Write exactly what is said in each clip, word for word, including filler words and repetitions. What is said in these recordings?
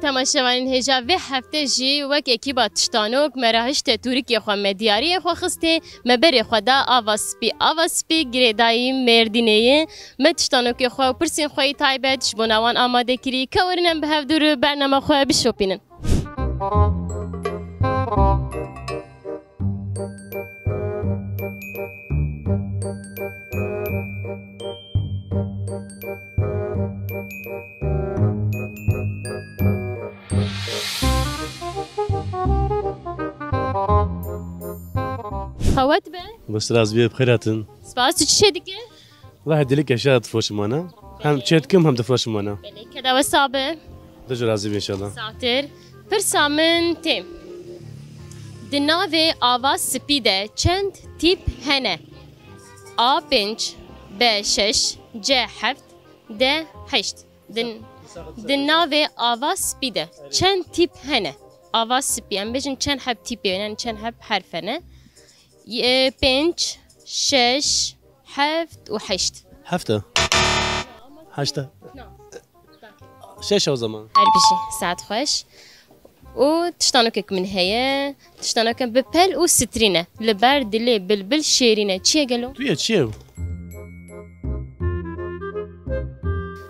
Temaşevanên hêja, vê hefte jî wek ekîba Tiştanok me re hişte tûrikê xwe, me diyariyê xwe xistê, me berê xwe da Ava Spî. Ava Spî girêdayî Mêrdînê ye. Me tiştanokê xwe û pirsên xwe yî taybet ji bona wan amade kirî. Ke werin em bi hev dû re bernama xwe bişopînin. Qewet be. Baş rast bê, bi xêr hatin. Spas, tu çi çê dike? Wahid dilê keşa difroşim wana. Hem çê dikim hem difroşim wana. Belê, keda we sax be. Tu jî razî be inşallah. Saxtir. Pirsa min tê. Di navê ava spî de çend tîp hene? A pênc, B şeş, C heft, D heşt. Di, di navê ava spî de çend tîp hene? Ava spî, em bêjin çend heb tîpê, yani çend heb herf hene? Yê, pênc, şeş, heft û heşt. Heft e. Heşt e. Şeş o zaman. Her bijî, saet xweş. Û tiştanokek min heye. Tiştanoke bi pel û sitrîn e. Li ber dilê bilbil şêrîn e. Çi ye gelo? Tu ye, çi ye?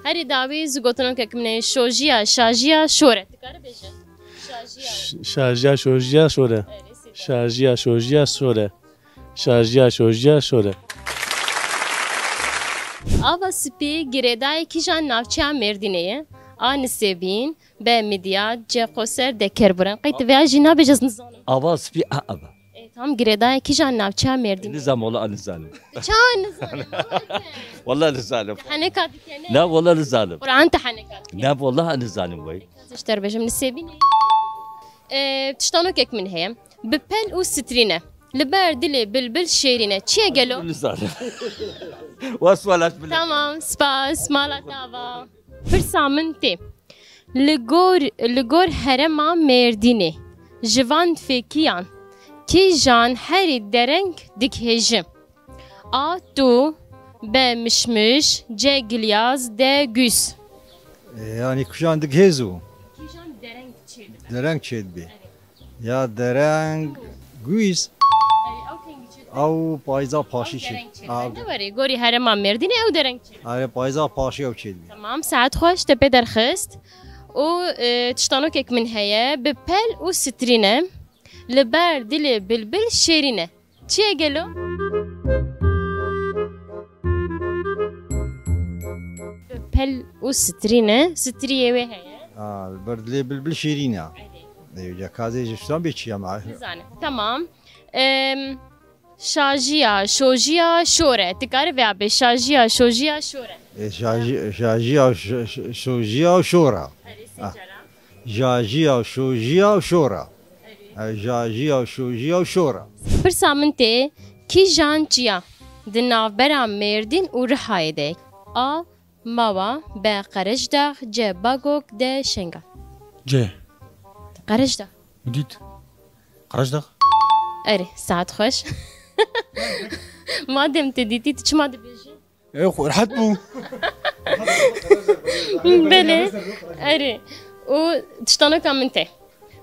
Herî dawî zû gotinokek min heye. Şojiya, şajiya, şor e. Dikare bêje. Şajiya. Ş-, şajiya, şojiya, şor e. Erê, sê. Şajiya, şojiya, şor e. Şajiya, şojiya, şor e. Ava Spî girêdayê kîjan navçeya Mêrdînê ye? A Nisêbîn, B Midyad, C Qoser, D Kerboran. Qey tu vêya jî nabêje, ez nizanim. Ava Spî a ava. E, tam girêdayê kîjan navçeya Mêrdînê? Nizam, wala nizanim. Çawa nizanim? Wala nizanim. Heneka dikene? Na, wala nizanim. Quran te heneka dikene? Na, wala nizanim wey. Ez ji te re bêjim, Nisêbînê. E, tiştanokek min heye. Bi pel û sitrîn e. Li ber dilê bilbil şêrîn e. Çi ye gelo? Nizanim. Was walaş bile. Tamam, spas. Mala te ava. Pirsa min tê. Li gor, li gor herêma Mêrdînê ji van fêkiyan kîjan herî dereng dighêji? A tu, B mişmiş, C gilyaz, D güs. E, yani kîjan dighêzo? Kîjan dereng çêdibe? Dereng çêdibe. Evet. Ya dereng güs. Ew payza paşî çêdibe. Ew dereng çêdibe. Ne were, gorî herêma Mêrdînê ew dereng çêdibe. Are payza paşî ew çêdibe. Tamam, saet xweş, te pê derxist. Û, e, tiştanokek min heye, bi pel û sitrîn e. Li ber dilê bilbil şêrîn e. Çi ye gelo? Pel û sitrîn e. Sitriyê wê heye. Ha, li ber dilê bilbil şêrîn e. Evet. Ê, ya kazê ji ştan bê çi ye ma? Nizanim. Tamam. Em, şajiya, şojiya, şor e. Tu karî vêya bê şajiya, şojiya, şor e. E, şaji-, şajiya, ş-, ş-, şojiya, şor e. Erê, sê cara. Jajiya, şojiya, şor e. Erê. E, jajiya, şojiya, şor e. Pirsa min tê, kîjan çiya di navbera Mêrdîn û Rihayê de? A, Mawa, B, Qerejdax, C, Bagok, D, Şengal. C. Qerejdax. Dît. Qerejdax. Erê, saet xweş. Madem tu dîtî, tu çima dibêjî? Ew xwe rehet bû. Belê. Erê. Û tiştanoka min tê.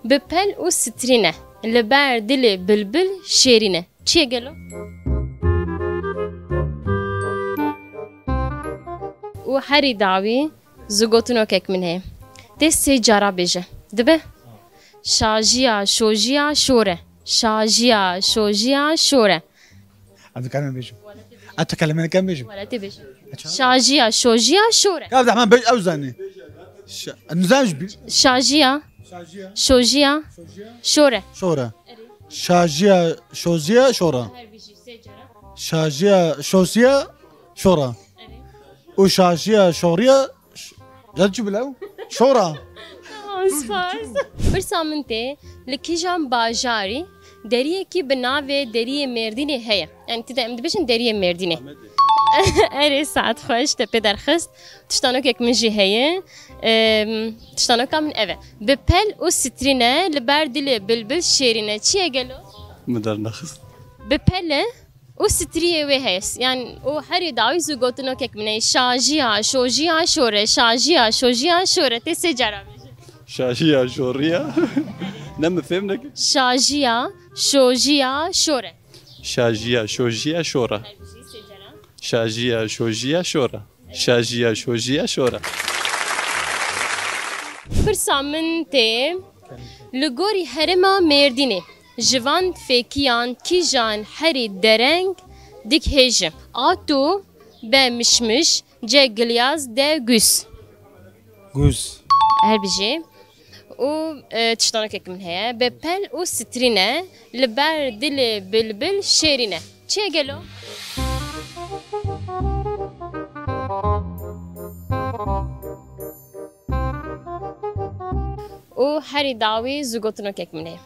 Bi pel û sitrîn e. Li ber dilê bilbil şêrîn e. Çi ye gelo? Û herî dawî zû gotinokek min heye. Tê sê cara bêje. Dibe? Şajiya, şojiya, şor e. Şajiya, şojiya, şor e. Em dikarin bêjin. Ez tu kelimeneke em bêjin. Wele tê bêjin. Şajiya, şojiya, şor e. Ya da hemen bêj, ew zanî. Şa-, nizam ji bî- Şajiya, şojiya, şor e. Şor e. Şajiya, şoziya, şor e. Şajiya, şoziya, şor e. Û şajiya, şoriya, ş-, ya çi bilew? Şor e. Tamam, spas. Pirsa min tê, li kîjan bajarî deriyekî bi navê Deriyê Mêrdînê heye? Yani, ti de em dibêjin Deriyê Mêrdînê. Erê, saet xweş, te pê derxist. Tiştanokek min jî heye. Em, tiştanoka min ev e. Bi pel û sitrîn e, li ber dilê bilbil şêrîn e. Çi ye gelo? Min dernexist. Bi pel e û sitriyê wê heye. Yani, û herî dawî zû gotinokek min heye. Şajiya, şojiya, şor e. Şajiya, şojiya, şor e. Tê sê cara bêje. Şajiya şoriya. Ne min fêm nekir. Şajiya şojiya şor e. Şajiya şojiya şor e. Şajiya şojiya şor e. Şajiya şojiya şor e. Pirsa min tê, li gorî herêma Mêrdînê ji van fêkiyan kîjan herî dereng dighêje? A tu, B mişmiş, C gilyaz, D gûs. Gûs. Her bijî. Û, e, tiştanokek min heye. Bi pel û strîne, li ber dilê bilbil şêrîn e. Çi ye gelo? Û herî dawî zû gotinokek min heye.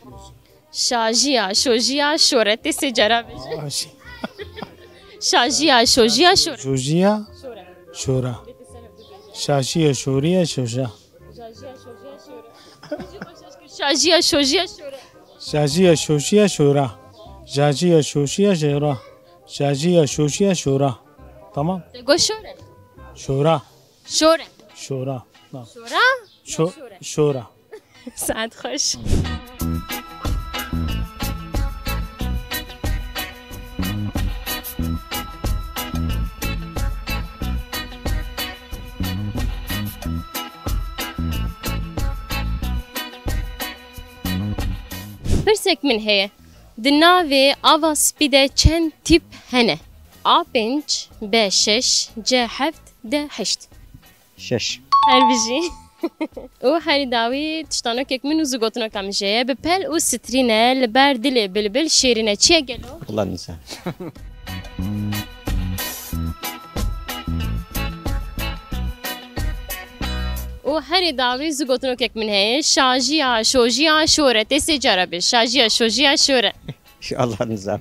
Şajiya şojiya şor e, tê sê cara bêje. Aa, şi- Şajiya şojiya şor e. Şojiya Şor e. Şora. Şajiya şoriya şoja. Şajiya şojiya şor e. Şajiya şojiya şor e. Şajiya şojiya şora. Şajiya şojiya şora. Şajiya şojiya şora. Tamam. Te got şor e. Şora. Şor e. Şora. Ha. Şora. Şo- Şor e. Şora. Saet xweş. Pirsek min heye. Di navê ava spî de çend tîp hene? A pênc, B şeş, C heft, D heşt. Şeş. Her bijî. Û herî dawî tiştanokek min û zû gotinokek min jê ye. Bi pel û strîne, li ber dilê bilbil şêrîn e. Çi ye gelo? Wela nizam. Û herî dawî zû gotinokek min heye. Şajiya şojiya şor e. Tê sê cara bêje. Şajiya şojiya şor e. Wela nizam.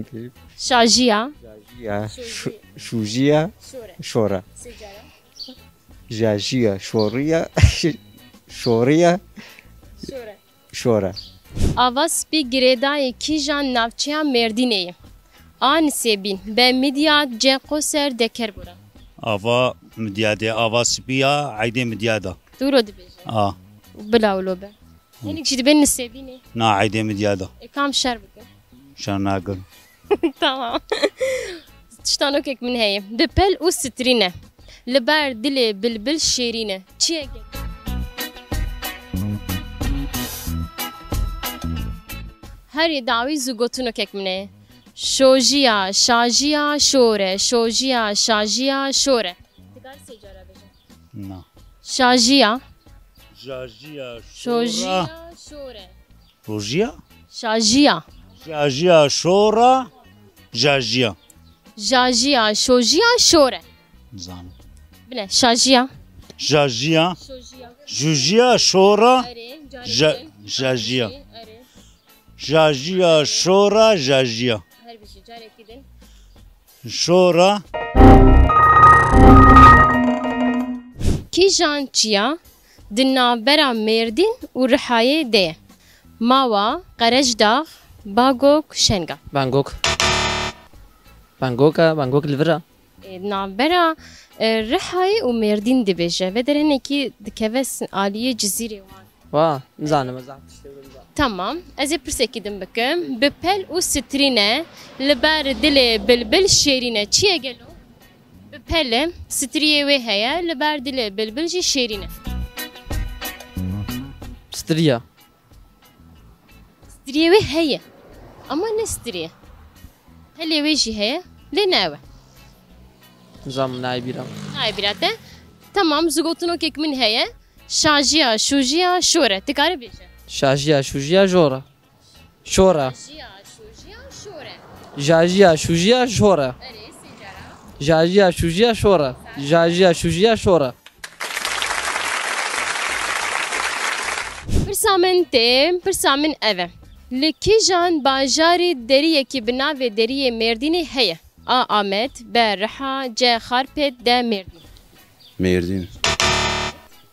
Şajiya. Şajiya. Şoji- Şu- şûjiya. Şor e. Şor e. Sê cara. Şajiya şoriya. Şoriya. Şor e. Şor e. Ava spî girêdayî kîjan navçeya Mêrdînê ye? A Nisêbîn, B Midyad, C Qoser, D Kerbûra. Ava Midyadê, ava spî ya eydê Midyada. Dûro dibêje. A. Bila wilo be. Hinek jî dibên Nisêbînê. Na, eydê Midyada. E, kam şer bikin? Şer nakin. Tamam. Tiştanokek min heye. Bi pel û strîne. Li ber dilê bilbil şêrîn e. Çi ye gelo? Herî dawî zû gotinokek min heye. Şojiya, şajiya, şor e. Şojiya, şajiya, şor e. Ti karî sê cara bêje. Na. Şajiya. Şajiya, şora. Şojiya, şor e. Rojiya? Şajiya. Şajiya, şora, jajiya. Jajiya, şojiya, şor e. Nizanim. Bile, şajiya. Jajiya. Şojiya. Jujiya, şora, erê, ja-, jajiya. Erê. Jajiya, şora, jajiya. Her bijî, carekî din. Şora. Kîjan çiya di navbera Mêrdîn û Rihayê de ye? Mawa, Qerecdax, Bagok, Şengal. Bangok. Bangok e, Bangok li vir e. E, navbera, e, Rihayê û Mêrdîn dibêje. Vê derê hinekî dikeve s-, aliyê Cizîrê wan. Wa, nizanim, ez zaf tiştê wilo nizanim. Tamam. Ez ê pirsekî din bikim. Bi pel û strîne li ber dilê bilbil şêrîn e. Çi ye gelo? Bi pel e, striyê wê heye, li ber dilê bilbil jî şêrîn e. Striya. Striyê wê heye. Ama ne striye. Pelê wê jî heye. Lê ne ew e. Nizanim, nayê bîra. Nayê bîra te. Tamam, zû gotinokek min heye. Şajiya, şûjiya, şor e. Ti karî bêje. Şajiya, şûjiya, jor e. Şor e. Şajiya, şûjiya, şor e. Jajiya, şûjiya, jor e. Erê, sê cara. Jajiya, şûjiya, şor e. Jajiya, şûjiya, şor e. Pirsa min tê, pirsa min ev e. Li kîjan bajarî deriyekî bi navê Deriyê Mêrdînê heye? A Amed, B Riha, C Xarpêt, D Mêrdîn. Mêrdîn.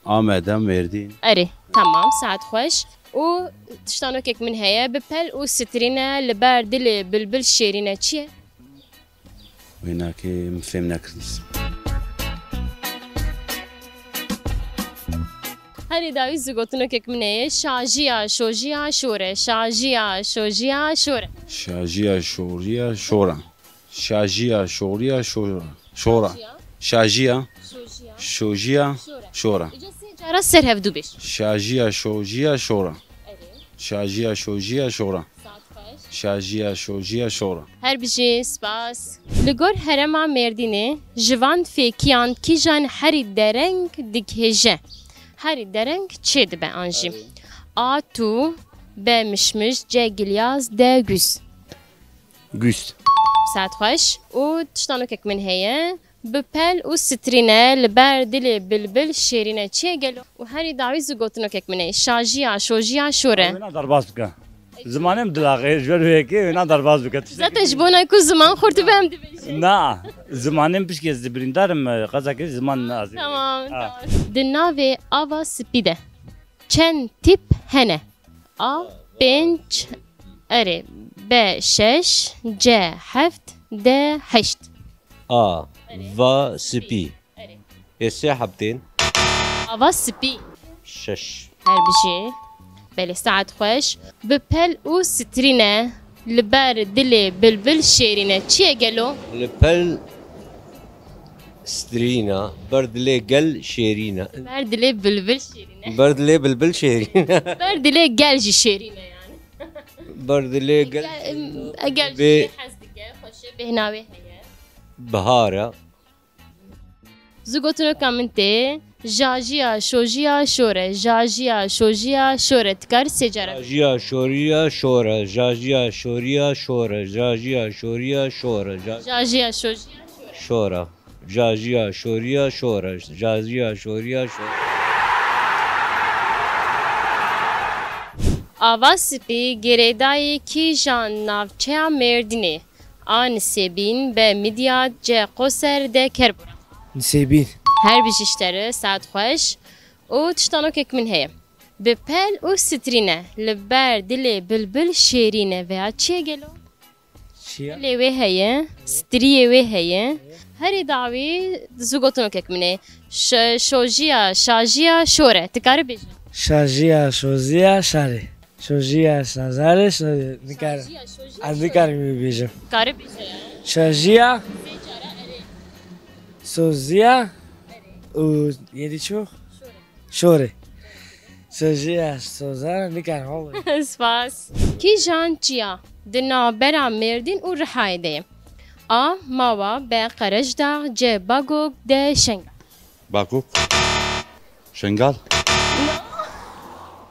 Ameda, Mêrdîn. Erê, tamam, saet xweş. Û tiştanokek min heye, bi pel û strîne li ber dilê bilbil şêrîn e. Çi ye? Wênakê min fêm nekir dîsa. Herî dawî zû gotinokek min heye. Şajiya, şojiya, şore. Şajiya, şojiya, şore. Şajiya, şojiya, şora. Şajiya, şojiya, şora. Şora. Şajiya. Şajiya, şojiya, şojiya, şora. Şora. Îca sê cara ser hevdû bêj. Şajiya, şojiya, şora. Erê. Şajiya, şojiya, şora. Saet xweş. Şajiya, şojiya, şora. Her bijî, spas. Li gor herêma Mêrdînê ji van fêkiyan kîjan herî dereng digihêje? Herî dereng çê dibe an jî? Erê. A tû, B mişmiş, C gilyaz, D gûz. Gûz. Saet xweş. Û tiştanokek min heye. Bi pel û strîne li ber dilê bilbil şêrîne. Çi ye gelo? Û herî dawî zû gotinokek min heye. Şajiya, şojiya, şore. Wêna derbas bike. Zimanê min dilaxê, ji ber wê yekê wêna derbas bike. Zaten ji bona ku ziman xurt be em dibêjin. Na, zimanê min pişkê ez dibirîndar im, qezekê ziman nazî. Tamam, tamam. Di navê ava spî de çend tîp hene? A pênc, erê, B şeş, C heft, D heşt. A, va spî. Ê sê hebtên. Ava spî. Şeş. Her bijî. Belê, saet xweş. Bi pel û strîne li ber dilê bilbil şêrîne. Çi ye gelo? Li pel strîna, ber dilê gel şêrîne. Ber dilê bilbil şêrîne. Ber dilê bilbil şêrîne. Ber dilê gel jî şêrîne yani. Ber dilê gel. Gel, em, gel jî hez dike, xweşe, bêhna wê heye. Bihar e. Zû gotinoka min tê. Jajiya, şojiya, şore. Jajiya, şojiya, şore. Tikar sê cara. Jajiya, şoriya, şore. Jajiya, şoriya, şore. Jajiya, şoriya, şore. Ja- Jajiya, şojiya, şore. Şore. Jajiya, şoriya, şore. Jajiya, şoriya, şore. Ava Spî girêdayî kîjan navçeya Mêrdînê? A Nisêbîn, B Midyad, C Qoser, D Kerbûra. Nisêbîn. Her bijî ji te re, saet xweş. Û tiştanokek min heye. Bi pel û strîne li ber dilê bilbil şêrîne veya çi ye gelo? Çi ye? Dilê wê heye, striyê wê heye. Herî dawî zû gotinokek min ê. Ş-, şojiya, şajiya, şore. Tu kare bêjî? Şajiya, şoziya, şare. Şojiya, şazare, şore. Nikar. Şajiya, şojiya, şore. Ez nikarim bibêjim. Kare bêje ya. Şajiya. Sê cara, erê. Soziya. Erê. Û yedî çi? Şore. Şore. Sojiya, sozara, nikarim, vallahi. Spas. Kîjan çiya di navbera Mêrdîn û Rihayê de ye? A, Mawa, B, Qerecdax, C, Bagok, D, Şengal. Bagok. Şengal.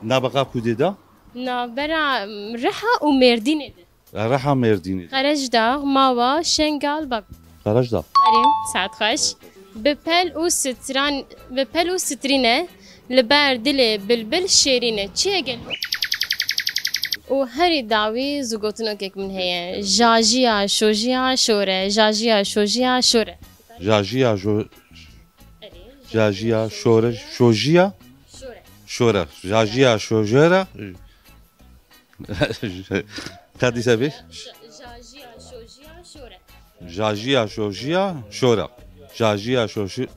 Nabeqa kudê de? Navbera, em, Riha û Mêrdînê de. Reha Mêrdînê. Qerecdax, Mawa, Şengal, Bagok. Qerecdax. Erê, saet xweş. Bi pel û stran, bi pel û strîne li ber dilê bilbil şêrîne. Çi ye gelo? Û herî dawî zû gotinokek min heye. Jajiya, şojiya, şore. Jajiya, şojiya, şore. Jajiya, jo-, jajiya, şore, şojiya. Şore. Şore. Jajiya, şojera. Ka dîsa bê? J-, jajiya, şojiya, şore. Jajiya, şojiya, şora. Jajiya, şoji-,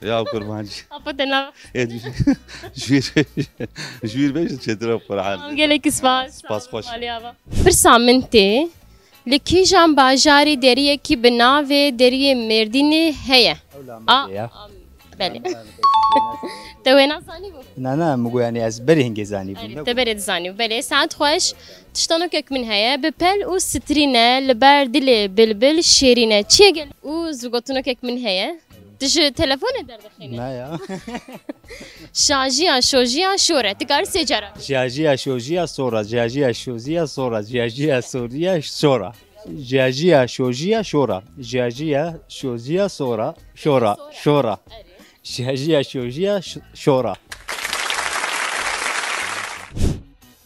Ya kurmancî. Apo te na. Ê, jûr, jûr bê, çêtir e Qur'an. Tamam, gelek spas. Spas xweş. Sağ ol, Aliya. Pirsa min tê, li kîjan bajarî deriyekî bi navê Deriyê Mêrdînê heye? A. Ya. Belê. Te wê nazanîbû? Na, na, min got, yani, ez berê hingê zanîbûm. Erê, te berê dizanîbû. Belê, saet xweş. Tiştanokek min heye. Bi pel û strîne li ber dilê bilbil şêrîne. Çi ye gel? Û zû gotinokek min heye. Tu ji telefonê derdixînî? Na ya. Şajiya, şojiya, şore. Tu karî sê cara. Şajiya, şojiya, sora. Şajiya, şojiya, sora. Şajiya, şojiya, sora. Şajiya, şojiya, şora. Şajiya, şojiya, sora. Şora. Şora. Erê. Şajiya, şojiya, ş-, şora.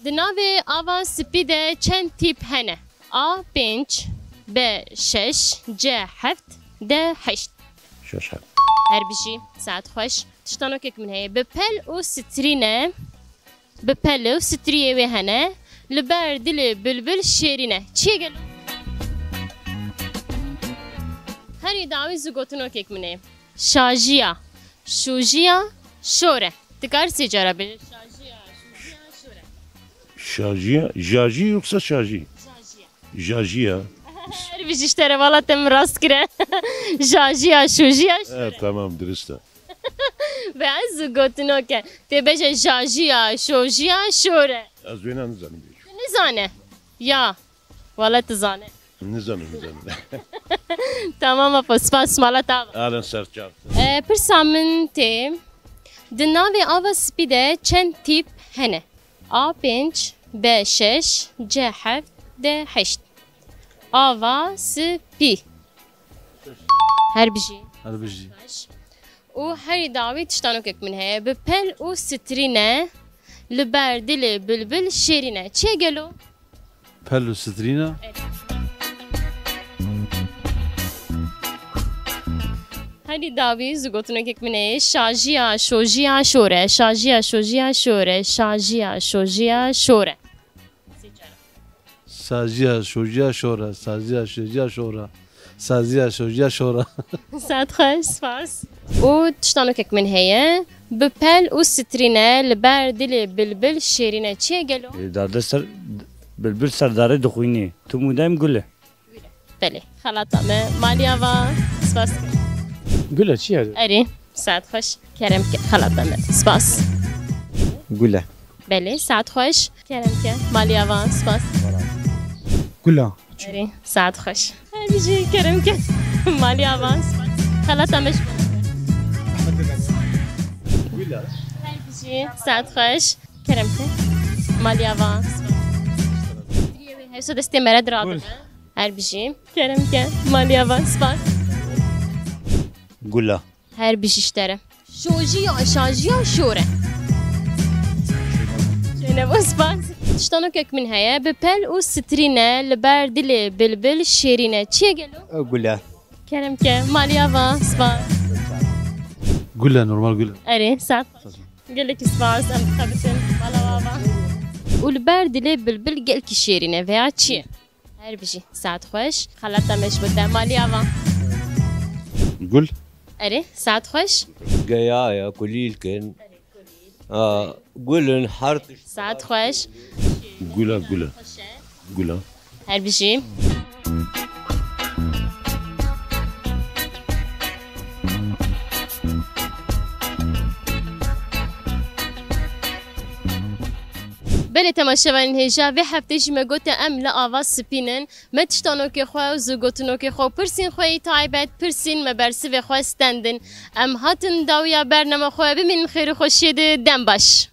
Di navê ava spî de çend tîp hene? A pênc, B şeş, C heft, D heşt. Şeş heft. Her bijî, saet xweş. Tiştanokek min heye. Bi pel û strîne, bi pel û striyê wê hene, li ber dilê bilbil şêrîne. Çi ye gelo? Herî dawî zû gotinokek min ê. Şajiya, şûjiya, şore. Dikar sê cara bêje. Şajiya, şojiya, şore. Şajiya, jaji yoksa şaji? Jajiya. Her bijî ji te re, wala te min rast kire. Jajiya, şojiya, şore. Evet, tamam, dürüst. Ve ez gotinok e. Tê bêje jajiya, şojiya, şore. Ez wêna nizanim bêjim. Nizane. Ya. Wala tu zane. Nizanim, nizanim. Tamam apo, spas, mala te ava. Alen serçav. E, pirsa min tê, di navê ava spî de çend tîp hene? A pênc, B şeş, C heft, D heşt. Ava spî. Her bijî. Her bijî. Baş. Û herî dawî tiştanokek min heye. Bi pel û strîne, li ber dilê bilbil şêrîne. Çi ye gelo? Pel û strîne. Herî dawî zû gotinokek min heye. Şajiya, şojiya, şore. Şajiya, şojiya, şore. Şajiya, şojiya, şore. Saziya şojiya şora, saziya şojiya şora, saziya şojiya şora. Saet xweş, spas. Û tiştanokek min heye. Bi pel û strîne, li ber dilê bilbil şêrîne. Çi ye gelo? E, derde ser, bilbil ser darê dixwînî. Tu mûdem gul e. Belê. Xelata me. Malî ava. Spas. Gul e, çi ye? Erê. Saet xweş. Kerem ke. Xelata me. Spas. Gul e. Belê. Saet xweş. Kerem ke. Malî ava. Spas. Gul a. Erê. Saet xweş. Her bijî, kerem ke. Malî ava. Spas. Xelata me ji bo te. Her bijî. Saet xweş. Kerem ke. Malî ava. Spas. Hevsa destê me re diradibe. Her bijî. Kerem ke. Malî ava. Spas. Gul a. Her bijî ji te re. Şojiya, şajiya, şore. Şêne bo, spas. Tiştanokek min heye. Bi pel û strîne, li ber dilê bilbil şêrîne. Çi ye gelo? Gul e. Kerem ke. Malî ava. Spas. Gul e, normal gul e. Erê, saet. Gelekî spas. Em dixebitin. Mala ava. Û li ber dilê bilbil gelkî şêrîne. Veya çi ye? Her bijî. Saet xweş. Xelata me ji bo te. Malî ava. Gul. Erê, saet xweş. Geya ya kulîlkin. A, gulin her tişt. Saet xweş. Gul a, gul a. Gul a. Her bijî. Belê temaşevanên hêja, vê heftê jî me gote em li ava spî nin. Me tiştanokê xwe û zûgotinokê xwe û pirsên xwe yî taybet pirsîn, me bersivê xwe stendin. Em hatin dawiya bernama xwe, bimînin xêr û xweşiyê de, dem baş.